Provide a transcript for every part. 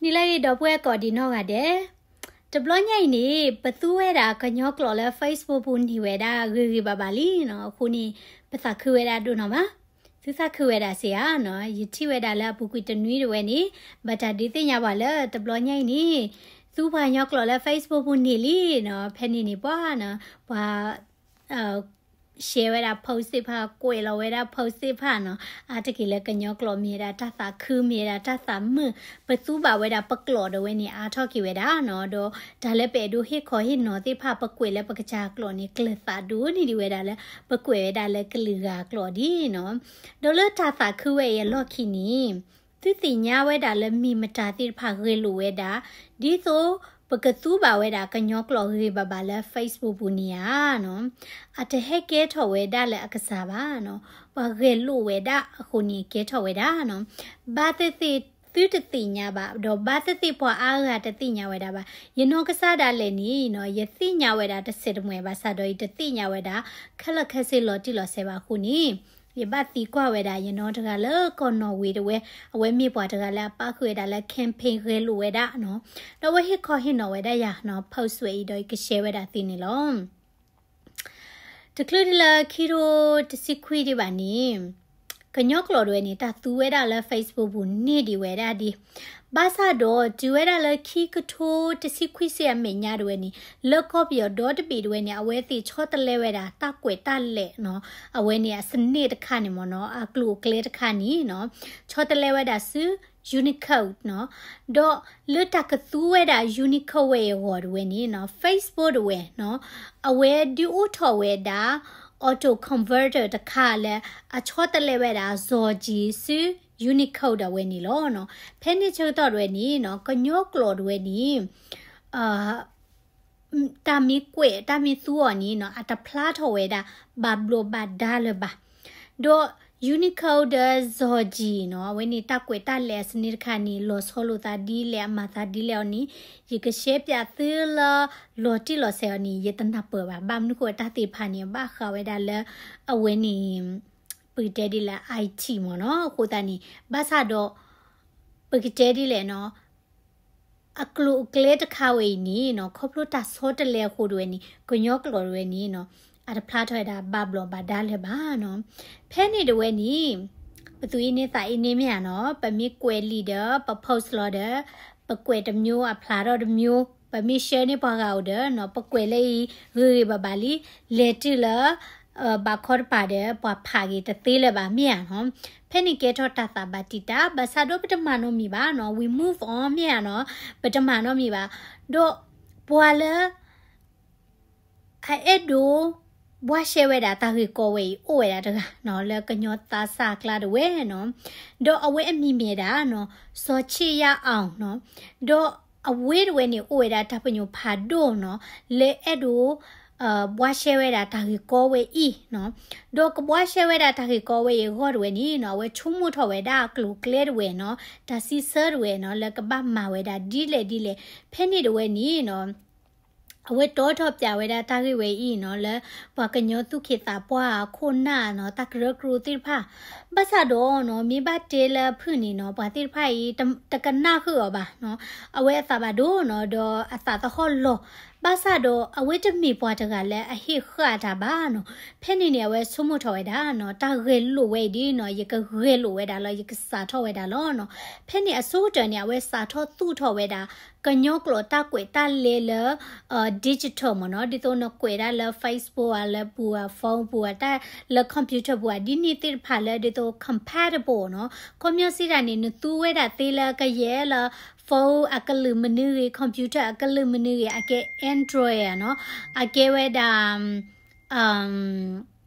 နံၤလၢအဂ့ၤ ဒီပုၢ်ဝဲၢ်ကိးဒံးနီၢ်ဂၤဒဲး, တဘျီညါအံၤန့ၣ် ပသူဝဲဒၣ်ကညီကျိာ်လၢ Facebook ပူၤန့ၢ်ဝဲဒၣ်ဂ့ၤဂ့ၤဘၣ်ဘၣ်လံနီၤ. အဃိန့ၣ် ပသးခုဝဲဒၣ်ဒိၣ်နီၢ်မး, သုသးခုဝဲဒၣ်စ့ဧါနီၤ. ယထံၣ်ဝဲဒၣ်လၢအပူၤကွံာ်တနွံတဝဲန့ၣ် ဘၣ်တၢ်ဒုးသ့ၣ်ညါပှၤလၢတဘျီညါအံၤန့ၣ် သူပှၤကညီကျိာ်လၢ Facebook ပူၤန့ၢ်လံနီၤ. ဖဲန့ၣ်န့ၣ်ပှၤနီၤ ပှၤ share ဝဲဒၣ် post သ့ၣ်တဖၣ်, ကွဲးလီၤဝဲဒၣ် post သ့ၣ်တဖၣ်နီၤ. အါတက့ၢ်လၢကညီကျိာ်မ့ၢ်ဝဲဒၣ်တၢ်သးခု မ့ၢ်ဝဲဒၣ်တၢ်သးမုာ်, ပသူဘၣ်ဝဲဒၣ်ပကျိာ်ဒၣ်ဝဲန့ၣ် အါထီၣ်က့ၤဝဲဒၣ်နီၤ. ဒီးတၢ်လၢပအဲၣ်ဒိးဟ့ၣ်ခီဟ့ၣ်နီၤသ့ၣ်တဖၣ် ပကွဲးလၢပကစၢ်ကျိာ်န့ၣ် ကျၢၤသးဒိၣ်န့ၢ်ဒံးဝဲဒၣ်လၢ ပကွဲးဝဲဒၣ်လၢကလုာ်ဂၤအကျိာ်ဒ်နီၤ. ဒီးလၢတၢ်သးခုဝဲအံၤအလီၢ်ခံန့ၣ် သုသ့ၣ်ညါဝဲဒၣ်လၢမ့ၢ်မတၤသ့ၣ်တဖၣ်ဂဲၤလိာ်ဝဲဒၣ်, ဒ်သိးပကသူဘၣ်ဝဲဒၣ်ကညီကျိာ်ဂ့ၤဘၣ်ဘၣ်လၢ Facebook ပူၤန့ၣ်ဧါနီၤ. အတဟဲကဲထီၣ်ဝဲဒၣ်လၢအကစၢ်ဘၣ်နီၤ, ပှၤဂဲၤလိာ်ဝဲဒၣ်အဃိန့ၣ် ကဲထီၣ်ဝဲဒၣ်နီၤ. ဘၣ်သ့ၣ်သ့ၣ်သုတသ့ၣ်ညါဘၣ်, ဒီးဘၣ်သ့ၣ်သ့ၣ်ပှၤအါဂၤတသ့ၣ်ညါဝဲဒၣ်ဘၣ်. ယနီၢ်ကစၢ်ဒၣ်လဲာ်န့ၣ်နီၤ ယသ့ၣ်ညါဝဲဒၣ်တစဲးတမှဲာ်ဘၣ်ဆၣ်ဒီး ယတသ့ၣ်ညါဝဲဒၣ် ခဲလၢာ်ခဲဆ့လီၤတံၢ်လီၤဆဲးဘၣ်အဃိန့ၣ် ယဘၣ်သံကွၢ်ဝဲဒၣ် ယနီၢ်တဂၤလၢကီၢ်နီၣ်ဝ့တဝဲ, အဝဲမ့ၢ်ပှၤတဂၤလၢအပၣ်ဃုာ်ဝဲဒၣ်လၢ campaign ဂဲၤလိာ်ဝဲဒၣ်နီၤ, ဒီးအဝဲဟ့ၣ်ခီဟ့ၣ်နီၤဝဲဒၣ်ယၤနီၤ, post ဝဲအံၤဒီးယက share ဝဲဒၣ်သုန့ၣ်လီၤ. တချုးဒံးလၢခံထိတဆံခွံဒံးဘၣ်န့ၣ် ကညီကျိာ်ဒၣ်ဝဲန့ၣ် တၢ်သူဝဲဒၣ်လၢ Facebook ပူၤန့ၢ်ဒံးဝဲဒၣ်ဒ် ဘၣ်ဆၣ်ဒီးတုၤဝဲဒၣ်လၢခံကထိတဆံခွံစ့ၢ်အမဲာ်ညါဒၣ်ဝဲန့ၣ် လၢကီၢ်ပယီၤဒီတဘ့ၣ်ဒၣ်ဝဲန့ၣ် အဝဲသ့ၣ်ဆီတလဲဝဲဒၣ်တၢ်ကွဲးတၢ်လဲၤနီၤ, အဝဲန့ၣ်အစနစ်တခါန့ၣ်မ့ၢ်နီၤ, အကျိၤအကျဲတခါန့ၣ်နီၤ, ဆီတလဲဝဲဒၣ်ဆူ Unicode နီၤ, ဒီးလၢတၢ်ကသူဝဲဒၣ် Unicode ဝဲအဂီၢ်ဒၣ်ဝဲန့ၣ်နီၤ, Facebook ဒၣ်ဝဲနီၤ, အဝဲဒုးအိၣ်ထီၣ်ဝဲဒၣ် auto converter တခါလၢအဆီတလဲဝဲဒၣ် စီၤကံၤ ဆူ Unicode ဒၣ်ဝဲန့ၣ်လီၤနီၤ. ဖဲန့ၣ်ဆၢကတီၢ်ဒၣ်ဝဲန့ၣ်နီၤ, ကညီကျိာ်ဒၣ်ဝဲန့ၣ် တၢ်မ့ၢ်ကွဲး တၢ်မ့ၢ်သူအီၤန့ၣ်နီၤ, အတဖျါထီၣ်ဝဲဒၣ် ဘၣ်ဘျီးဘၣ်ဒါလၢၤဘၣ်. ဒီး Unicode ဒီး စီၤကံၤ နီၤ, အဝဲန့ၣ်တၢ်ကွဲးတၢ်လဲၤအစနစ်တခါန့ၣ် လီၤဆီလိာ်သးဒ်လဲၣ် အမၤသးဒ်လဲၣ်အီၤန့ၣ် ယက share ပၠးသုလၢ လီၤတံၢ်လီၤဆဲးအီၤန့ၣ် ယတနၢ်ပၢၢ်ဘၣ်. ဘၣ်မနုၤဃိတၢ်သ့ၣ်တဖၣ်န့ၣ် ဘၣ်ဃးဝဲဒၣ်လၢ အဝဲန့ၣ် ပကတဲဒ်လဲၣ် IT မ့ၢ်နီၤ, အဃိသတးန့ၣ် ဘၣ်ဆၣ်ဒီး ပကတဲဒ်လဲၣ်နီၤ အကျိၤအကျဲတခါဝဲအံၤန့ၣ်နီၤ, ခီဖျိတၢ်ဆီတလဲအဃိဒၣ်ဝဲန့ၣ် ကညီကျိာ်ဒၣ်ဝဲန့ၣ်နီၤ, အတဖျါထီၣ်ဝဲဒၣ်ဘၣ်ဘျီးဘၣ်ဒါလၢၤဘၣ်နီၤ. ဖဲန့ၣ်ဒၣ်ဝဲန့ၣ် ပသူၣ်အ့န့သးအ့န့မ့ၢ်ဧါနီၤ, ပမ့ၢ်ကွဲးလံာ်ဒီး ပ post လီၤဒီး ပကွဲးတမျိုး အဖျါထီၣ်တမျိုး, ပမ့ၢ် share န့ၢ်ပှၤဂၤအိၣ်ဒီးနီၤ, ပကွဲးလၢအံၤ ဂ့ၤဂ့ၤဘၣ်ဘၣ်လံ, လဲၤတုၤလၢ ဘၣ်ခီတပၤဒီး ပှၤဖးက့ၤတသ့လၢၤဘၣ်မ့ၢ်ဧါနီၤ. ဖဲန့ၣ်ကဲထီၣ်တၢ်သးဘၣ်တံာ်တာ်, ဘၣ်ဆၣ်ဒီးပတမၤနီတမံၤဘၣ်နီၤ, we move on မ့ၢ်ဧါနီၤ, ပတမၤနီတမံၤဘၣ်. ဒီးပှၤလၢ အအဲၣ်ဒိး ဘှါရှဲဝဲဒၣ်တၢ်ဂ့ၢ်ကီဝဲအံၤ အိၣ်ဝဲဒၣ်တဂၤနီၤ, လၢကညီသးစၢ်အကျါဒၣ်ဝဲနီၤ, ဒီးအဝဲအမံၤမ့ၢ်ဒၣ်နီၤ, စီၤဆ့ယါအီၤနီၤ, ဒီးအဝဲဒၣ်ဝဲန့ၣ် အိၣ်ဝဲဒၣ်တၢ်ပညိၣ်ဖးဒိၣ်နီၤ, လၢအဲၣ်ဒိး ဘှါရှဲဝဲဒၣ်တၢ်ဂ့ၢ်ကီဝဲအံၤနီၤ, ဒီးကဘှါရှဲဝဲဒၣ်တၢ်ဂ့ၢ်ကီဝဲအံၤအဂီၢ်ဒၣ်ဝဲန့ၣ်နီၤ, အဝဲဆိကမိၣ်ထီၣ်ဝဲဒၣ်အကျိၤအကျဲဒၣ်ဝဲနီၤ, တၢ်စံးဆၢဒၣ်ဝဲနီၤ, လၢကဘၣ်မၤဝဲဒၣ်ဒ်လဲၣ်ဒ်လဲၣ်, ဖဲန့ၣ်ဒၣ်ဝဲန့ၣ်နီၤ အဝဲတီထီၣ်ပၠးဝဲဒၣ်တၢ်ဂ့ၢ်ဝဲအံၤနီၤ, လၢပှၤကညီသူၣ်က့သးပှၢ်အခိၣ်နၢ်နီၤ, တၢ်ကရၢကရိသ့ၣ်တဖၣ်, ဘၣ်ဆၣ်ဒီးနီၤ, မ့ၢ်ဘၣ်တဲလၢအဖုၣ်န့ၣ်နီၤ, ပှၤသ့ၣ်တဖၣ်အံၤ တကနၣ်ဃုာ်အီၤဘၣ်နီၤ, အဝဲအသးဘၣ်ဒိနီၤ, ဒီးအသးသဟီၣ်လီၤ, ဘၣ်ဆၣ်ဒီးအဝဲတမ့ၢ်ပှၤတဂၤလၢအဟ့ၣ်ဃာ်တၢ်ဘၣ်နီၤ. ဖဲန့ၣ်န့ၣ် အဝဲဆိကမိၣ်ထီၣ်ဝဲဒၣ်နီၤ, တၢ်ဂဲၤလိာ်ဝဲအံၤဒ်နီၤ, ယကဂဲၤလိာ်ဝဲဒၣ်လီၤ, ယကစးထီၣ်ဝဲဒၣ်လီၤနီၤ. ဖဲန့ၣ်အဆိကတၢၢ်န့ၣ် အဝဲစးထီၣ်သူၣ်ထီၣ်ဝဲဒၣ် ကညီကျိာ်တၢ်ကွဲးတၢ်လဲၤလၢ digital မ့ၢ်နီၤ, ဒ်သိးနကွဲးဒၣ်လၢ Facebook ဧါ, လၢပူၤဧါ, phone ပူၤဧါ, တၢ်လၢ computer ပူၤဧါ, ဒ်န့ၣ်သ့ၣ်တဖၣ်လၢဒ်သိး compatible နီၤ. ခီပညီစံးတၢ်န့ၣ် နသူဝဲဒၣ်သ့လၢကယဲၢ်လၢ phone အကလုာ်မနုၤဂ့ၤ, computer အကလုာ်မနုၤဂ့ၤ, အကဲ Android ဧါနီၤ, အကဲဝဲဒၣ်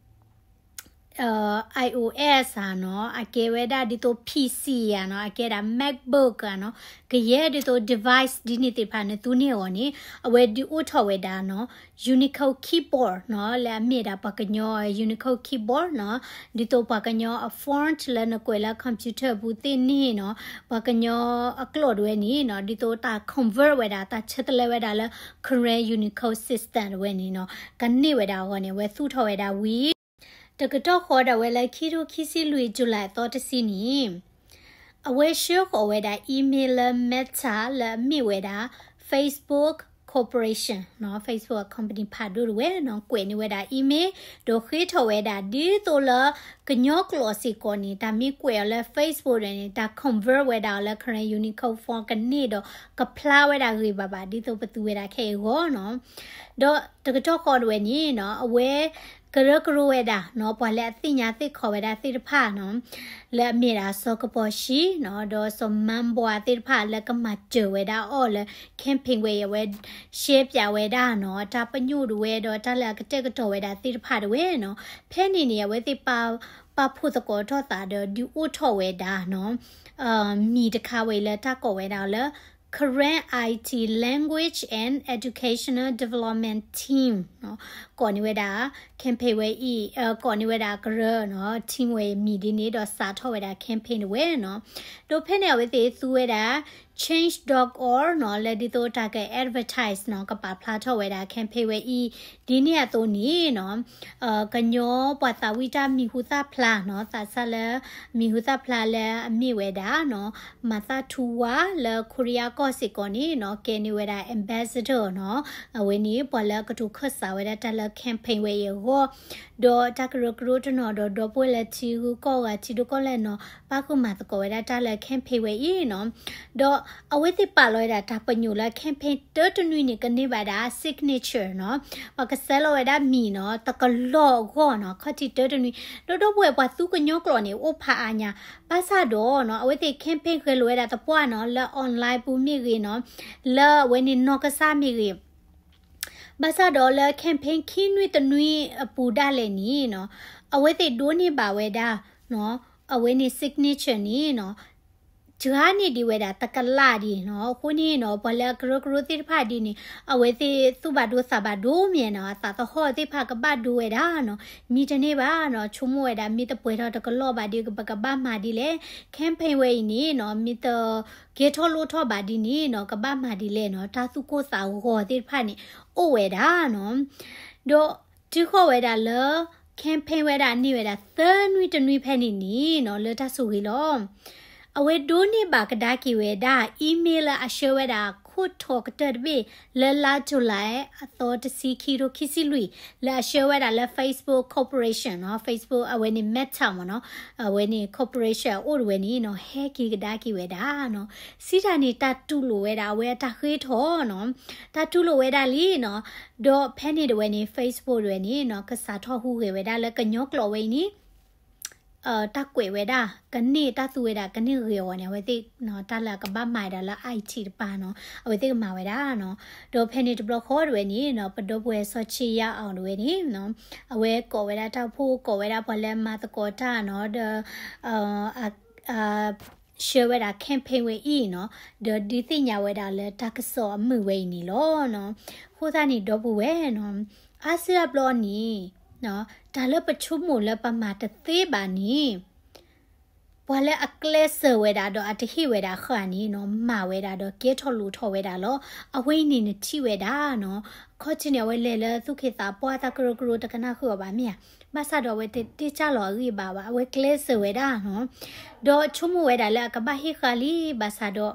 iOS ဧါနီၤ, အကဲဝဲဒၣ်ဒ်သိး PC ဧါနီၤ, အကဲဒၣ် MacBook ဧါနီၤ, ကယဲၢ်ဒ်သိး device ဒ်န့ၣ်သ့ၣ်တဖၣ် နသူန့ၢ်အဂီၢ်န့ၣ် အဝဲဒုးအိၣ်ထီၣ်ဝဲဒၣ်နီၤ Unicode keyboard နီၤ, လၢအမ့ၢ်ဒၣ်ပှၤကညီ Unicode keyboard နီၤ, ဒ်သိးပှၤကညီအ font လၢနကွဲးလၢ computer ပူၤသ့ၣ်န့ၣ်နီၤ, ပှၤကညီအကျိာ်ဒၣ်ဝဲန့ၣ်နီၤ, ဒ်သိးတၢ် convert ဝဲဒၣ် တၢ်ဆီတလဲဝဲဒၣ်လၢ Karen Unicode system ဒၣ်ဝဲန့ၣ်နီၤ, ကန့ၢ်ဝဲဒၣ်အဂီၢ်န့ၣ် အဝဲသူၣ်ထီၣ်ဝဲဒၣ်ဝံၤ တကတီၢ်ဃီဒၣ်ဝဲလၢခံထိခံဆံလွံၢ် July အသီတဆံန့ၣ် အဝဲဆှၢဃီၤဝဲဒၣ် email လၢ Meta လၢအမ့ၢ်ဝဲဒၣ် Facebook Corporation နီၤ, Facebook company ဖးဒိၣ်တဝဲနီၤ, ကွဲးန့ၢ်ဝဲဒၣ် email ဒီးဃ့ထီၣ်ဝဲဒၣ် ဒ်သိးလၢကညီကျိာ်စ့ၢ်ကီးန့ၣ် တၢ်မ့ၢ်ကွဲးအီၤလၢ Facebook န့ၣ် တၢ် convert ဝဲဒၣ်အီၤလၢ Karen Unicode font ကန့ၢ်ဒီး ကဖျါဝဲဒၣ်ဂ့ၤဘၣ်ဘၣ် ဒ်သိးပသူဝဲဒၣ်ခဲအံၤအဂီၢ်နီၤ. ဒီးတကတီၢ်ဃီတဝဲန့ၣ်နီၤ, အဝဲကရၢကရိဝဲဒၣ်နီၤ, ပှၤလၢအသ့ၣ်ညါသ့ၣ်ခီဝဲဒၣ်သ့ၣ်တဖၣ်နီၤ, လၢအမ့ၢ်ဒၣ်စီၤကပီၤၡံနီၤ, ဒီးစီၤမၢဘှါသ့ၣ်တဖၣ်လၢကမၤစၢၤဝဲဒၣ်အီၤလၢ campaign ဝဲအံၤ အဝဲရှဲပၠးဝဲဒၣ်နီၤ, တၢ်ပညိၣ်တဝဲဒီး တၢ်လၢအကတဲာ်ကတီၤဝဲဒၣ်သ့ၣ်တဖၣ်တဝဲနီၤ. ဖဲန့ၣ်န့ၣ် အဝဲသ့ၣ်ပာ်ဖှိၣ်သကိးထီၣ်သးဒီး ဒုးအိၣ်ထီၣ်ဝဲဒၣ်နီၤ မံၤတခါဝဲအံၤလၢတၢ်ကိးဝဲဒၣ်လၢ Karen I T Language and Educational Development Team နီၤ, ကိးန့ၢ်ဝဲဒၣ် campaign ဝဲအံၤ, ကိးန့ၢ်ဝဲဒၣ်ကရၢနီၤ, team ဝဲအံၤမံၤဒ်န့ၣ် ဒီးစးထီၣ်ဝဲဒၣ် campaign တဝဲနီၤ. ဒီးဖဲန့ၣ်အဝဲသ့ၣ်သူဝဲဒၣ် change dot org နီၤ, လၢဒ်သိးတၢ်က advertise နီၤ, ကပာ်ဖျါထီၣ်ဝဲဒၣ် campaign ဝဲအံၤ, ဒ်န့ၣ်အသိးန့ၣ်နီၤ ကညီပှၤသးဝံၣ်တၢ်မံၤဟူသၣ်ဖျါနီၤ, သးစၢ်လၢမံၤဟူသၣ်ဖျါလၢအမ့ၢ်ဝဲဒၣ်နီၤ မၤသၣ်ထူဝါလၢခိရံယါကီၢ်စ့ၢ်ကီးန့ၣ်နီၤ, ကဲန့ၢ်ဝဲဒၣ် ambassador နီၤ, အဝဲန့ၣ် ပှၤလၢအကတိၤခၢၣ်စးဝဲဒၣ်တၢ်လၢ campaign ဝဲအံၤအဂီၢ်, ဒီးတၢ်ကရၢကရိတနီၤဒီး ဒီပုၢ်ဝဲၢ်လၢထံဂုၤကီၢ်ဂၤ ထံဒိၣ်ကီၢ်လဲၢ်နီၤ, ပၣ်ဃုာ်မၤသကိးဝဲဒၣ်တၢ်လၢ campaign ဝဲအံၤနီၤ. ဒီးအဝဲသ့ၣ်ပာ်လီၤဝဲဒၣ်တၢ်ပညိၣ်လၢ campaign တၢတနွံန့ၣ် ကန့ၢ်ဘၣ်ဒၣ် signature နီၤ, ပှၤကဆဲးလီၤဝဲဒၣ်မံၤနီၤ, တကလီၢ်အဂီၢ်နီၤ, ခီၣ်ထံးတၢတနွံ, ဒီးဒီပုၢ်ဝဲၢ်ပှၤသူကညီကျိာ်န့ၣ် အိၣ်ဖးအါညါ, ဘၣ်ဆၣ်ဒီးနီၤ အဝဲသ့ၣ် campaign ဂဲၤလိာ်ဝဲဒၣ်သပှၢ်နီၤ, လၢ online ပူၤမ့ၢ်ဂ့ၤနီၤ, လၢအဝဲန့ၣ်နီၢ်ကစၢ်မ့ၢ်ဂ့ၤ, ဘၣ်ဆၣ်ဒီးလၢ campaign ခံနွံတနွံအပူၤဒၣ်လဲာ်န့ၣ်နီၤ, အဝဲသ့ၣ်ဒိးန့ၢ်ဘၣ်ဝဲဒၣ်နီၤ, အဝဲန့ၣ် signature န့ၣ်နီၤ, စှၤန့ၢ်ဒံးဝဲဒၣ်တကလးဒံးနီၤ. အဃိန့ၣ်နီၤ ပှၤလၢအကရၢကရိသ့ၣ်တဖၣ်ဒ်န့ၣ် အဝဲသ့ၣ်သူၣ်ဘၣ်ဒိသးဘၣ်ဒိမ့ၢ်နီၤ, အသးသဟီၣ်သ့ၣ်တဖၣ်ကဘၣ်ဒိဝဲဒၣ်နီၤ, မံတန့ၢ်ဘၣ်နီၤ, ဆိကမိၣ်ဝဲဒၣ် မ့ၢ်တပှဲၤထီၣ်တကလီၢ်ဘၣ်ဒီး ပကဘၣ်မၤဒ်လဲၣ်, campaign ဝဲအံၤန့ၣ်နီၤ မ့ၢ်တကဲထီၣ်လိၣ်ထီၣ်ဘၣ်ဒ်န့ၣ်နီၤ ကဘၣ်မၤဒ်လဲၣ်နီၤ, တၢ်သူၣ်ကိၢ်သးဂီၤသ့ၣ်တဖၣ်န့ၣ် အိၣ်ဝဲဒၣ်နီၤ. ဒီးတုၤဃီၤဝဲဒၣ်လၢ campaign ဝဲဒၣ်န့ၢ်ဝဲဒၣ်သၢနွံတနွံဖဲန့ၣ်န့ၣ်နီၤ လၢတၢ်ဆိၣ်ဂ့ၤလီၤ. အဝဲဒိးန့ၢ်ဘၣ်ကဒါက့ၤဝဲဒၣ် email လၢအဆှၢဝဲဒၣ်ခိၣ်ထိးကတၢၢ်တဘ့ၣ် လၢလါ July အသီတဆံခံထိခံဆံလွံၢ် လၢအဆှၢဝဲဒၣ်လၢ Facebook Corporation နီၤ, Facebook အဝဲန့ၣ် Meta မ့ၢ်နီၤ, အဝဲန့ၣ် corporation အအိၣ်တဝဲန့ၣ်နီၤ ဟဲက့ၤကဒါက့ၤဝဲဒၣ်နီၤ. စံးတၢ်န့ၣ် တၢ်တူၢ်လိာ်ဝဲဒၣ် အဝဲအတၢ်ဃ့ထီၣ်နီၤ, တၢ်တူၢ်လိာ်ဝဲဒၣ်လံနီၤ. ဒီးဖဲန့ၣ်တဝဲန့ၣ် Facebook တဝဲန့ၣ်နီၤ ကစးထီၣ်ဟူးဂဲၤဝဲဒၣ်လၢကညီကျိာ်ဝဲအံၤန့ၣ် တၢ်ကွဲးဝဲဒၣ် ကန့ၢ်တၢ်သူဝဲဒၣ် ကန့ၢ်ဂ့ၤအဂီၢ်န့ၣ် အဝဲသ့ၣ် တၢ်လၢအကဘၣ်မၤဝဲဒၣ်လၢ IT တပၤနီၤ အဝဲသ့ၣ်ကမၤဝဲဒၣ်နီၤ. ဒီးဖဲန့ၣ်တဘျီဃီတဝဲန့ၣ်နီၤ ပဒီပုၢ်ဝဲၢ်စီၤဆံယါအီၤတဝဲန့ၣ်နီၤ အဝဲကိးဝဲဒၣ်တၢ်အိၣ်ဖှိၣ် ကိးဝဲဒၣ်ပှၤလၢမၤသကိးတၢ်နီၤ ဒီး အ ဆှၢဝဲဒၣ် campaign ဝဲအံၤနီၤ ဒီးဒုးသ့ၣ်ညါဝဲဒၣ်လၢတၢ်ကစီၣ်အမုာ်ဝဲအံၤန့ၣ်လီၤ. အဃိသတးန့ၣ် ဒီပုၢ်ဝဲၢ်နီၤ အါစုအါဘျီန့ၣ် တၢ်လၢပဆိကမိၣ်လၢပမၤတသ့ဘၣ်န့ၣ် ပှၤလၢအကျဲးစၢးဝဲဒၣ်ဒီးအတဟ့ၣ်ဝဲဒၣ်ဃာ်န့ၣ်နီၤ မၤဝဲဒၣ်ဒီးကဲထီၣ်လိာ်ထီၣ်ဝဲဒၣ်လီၤ. အဝဲအံၤန့ၣ်နထံၣ်ဝဲဒၣ်နီၤ အခီၣ်ထံးန့ၣ် အဝဲလဲၤလၢသူၣ်က့သးပှၢ်တၢ်ကရၢကရိတကနၣ်ဃုာ်အီၤဘၣ်မ့ၢ်ဧါ. ဘၣ်ဆၣ်ဒီးအဝဲတတဲကၢ်လီၤအဂံၢ်အဘါဘၣ် အဝဲကျဲးစၢးဝဲဒၣ်နီၤ ဒီးဆိကမိၣ်ဝဲဒၣ်လၢအကဘၣ်ဟ့ၣ်ဃာ်လံ ဘၣ်ဆၣ်ဒီး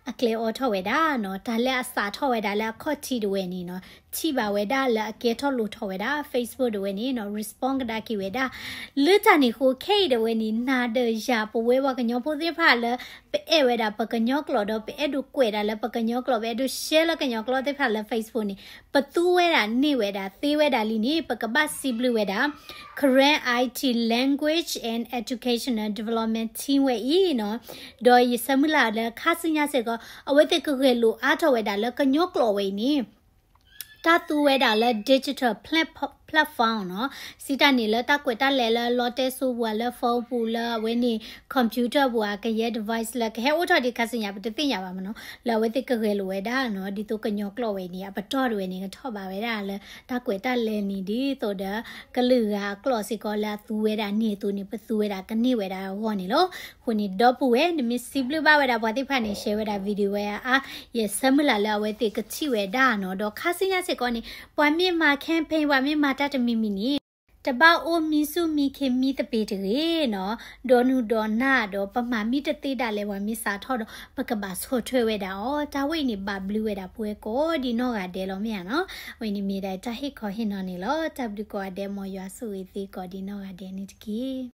အကျဲအီထီၣ်ဝဲဒၣ်နီၤ တၢ်လၢအစးထီၣ်ဝဲဒၣ်လၢအခီၣ်ထံးတဝဲန့ၣ်နီၤ ထံၣ်ဘၣ်ဝဲဒၣ်လၢအကဲထီၣ်လိာ်ထီၣ်ဝဲဒၣ် Facebook တဝဲန့ၣ်နီၤ respond ကဒါက့ၤဝဲဒၣ် လၢတၢ်န့ၣ်အဃိခဲအံၤတဝဲန့ၣ် နၤဒီးယၤ ပဝဲပှၤကညီဖိသ့ၣ်တဖၣ်လၢ ပအဲၣ်ဝဲဒၣ်ပကညီကျိာ်ဒီး ပအဲၣ်ဒိးကွဲးဒၣ်လၢပကညီကျိာ် ပအဲၣ်ဒိး share လၢကညီကျိာ်သ့ၣ်တဖၣ်လၢ Facebook န့ၣ် ပသူဝဲဒၣ်န့ၢ်ဝဲဒၣ်သ့ဝဲဒၣ်လံန့ၣ် ပကဘၣ်စံးဘျုးဝဲဒၣ် Karen I T Language and Educational Development Team ဝဲအံၤနီၤ, ဒီးယဆၢမုၢ်လၢ်လၢခါဆူညါစ့ၢ်ကီး အဝဲသ့ၣ်ကဂဲၤလိာ်အါထီၣ်ဝဲဒၣ်လၢကညီကျိာ်ဝဲအံၤန့ၣ် တၢ်သူဝဲဒၣ်လၢ digital plat-, platform နီၤ, စံးတၢ်န့ၣ်လၢတၢ်ကွဲးတၢ်လဲၤလၢလီတဲစိပူၤဧါ လၢ phone ပူၤ လၢအဝဲန့ၣ် computer ပူၤဧါ ကယဲၢ် device လၢကဟဲအိၣ်ထီၣ်ဒံးခါဆူညါ ပတသ့ၣ်ညါဘၣ်မ့ၢ်နီၤ, လၢအဝဲသ့ၣ်ကဂဲၤလိာ်ဝဲဒၣ်နီၤ, ဒ်သိးကညီကျိာ်ဝဲအံၤန့ၣ် အပတီၢ်တဝဲန့ၣ် ကထီၣ်ဘးဝဲဒၣ်လၢ တၢ်ကွဲးတၢ်လဲၤန့ၣ် ဒ်သိးဒီး ကလုာ်ဂၤအကျိာ်စ့ၢ်ကီးလၢအသူဝဲဒၣ်န့ၢ်အသိးန့ၣ် ပသူဝဲဒၣ်ကန့ၢ်ဝဲဒၣ်အဂီၢ်န့ၣ်လီၤ. အဃိန့ၣ် ဒီပုၢ်ဝဲၢ် နမ့ၢ်စံးဘျုးဘၣ်ဝဲဒၣ်ပှၤသ့ၣ်တဖၣ်န့ၣ် share ဝဲဒၣ် video ဝဲအါအါ, ယဆၢမုၢ်လၢ်လၢအဝဲသ့ၣ်ကထံၣ်ဝဲဒၣ်နီၤ, ဒီးခါဆူညါစ့ၢ်ကီးန့ၣ် ပှၤမ့ၢ်မၤ campaign ပှၤမ့ၢ်မၤတၢ်တမံၤမံၤန့ၣ် တဘၣ်အိၣ်မံဆူၣ်မံခ့မံသပ့ၤတဂ့ၤနီၤ, ဒီးနုာ်ဒီးနၢ်ဒီး ပမၤမံတသ့ဒၣ်လဲာ် ပှၤမ့ၢ်စးထီၣ်ဒီး ပကဘၣ်ဆီၣ်ထွဲဝဲဒၣ်အီၤ, တၢ်ဝဲအံၤန့ၣ် ဘၣ်ဘျုးဝဲဒၣ်ပဝဲကိးဒံနီၢ်ဂၤဒဲးလီၤ မ့ၢ်ဧါနီၤ. အဝဲန့ၣ်မ့ၢ်ဒၣ်တၢ်ဟ့ၣ်ခီဟ့ၣ်နီၤန့ၣ်လီၤ. တၢ်ဘျုးကိးဂၤဒဲး မ်ယွၤဆိၣ်ဂ့ၤသုကိးဒံနီၢ်ဂၤဒဲးန့ၣ်တက့ၢ်.